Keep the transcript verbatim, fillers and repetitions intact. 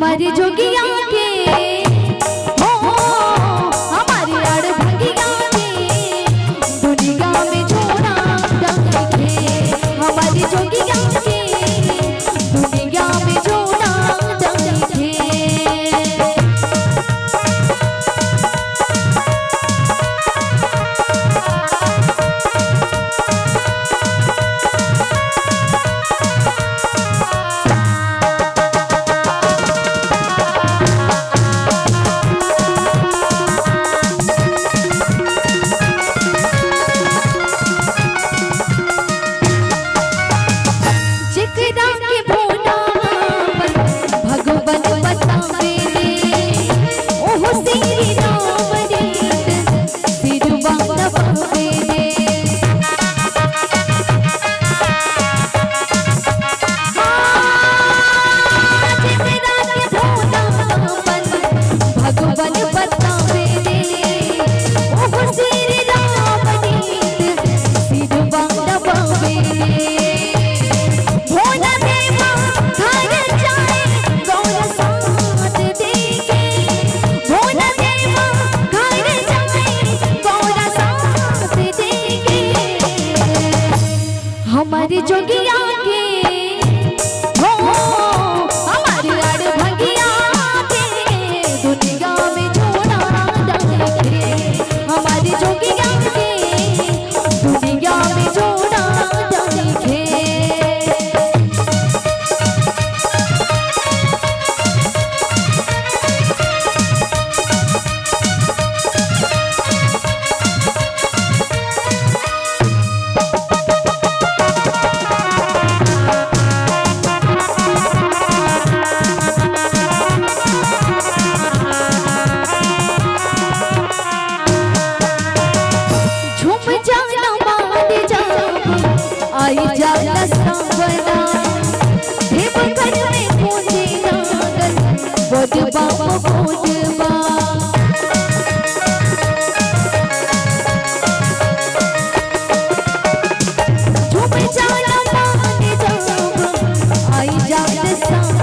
हमारी जोगिया के, हो, हमारी अड़भंगिया के, दुनिया में जोड़ा डंखे। हमारी जोगिया के, दुनिया में जोड़ा डंखे। जेकरा के भोला अपन भगवन बतावे रे, ओहो श्री राम रीत सिरवा नवावे रे। हाँ, जेकरा के भोला अपन भगवन बतावे रे, ओहो श्री राम रीत सिरवा नवावे रे। भोला देवा घर जाए गौर साथ देके, भोला देवा घर जाए गौर साथ देके। हमारी जोगिया के, हो, हमारी अड़भंगिया के, दुनिया में जोड़ा डंखे। हमारी जोगिया के, दुनिया में जोड़ा डंखे। झूम जाना मान जाब, आई जाना सावना। देवघर में गूंजे नागल, बोल बम बोल बम। झूम जाना मान जाब, आई जाना सावना।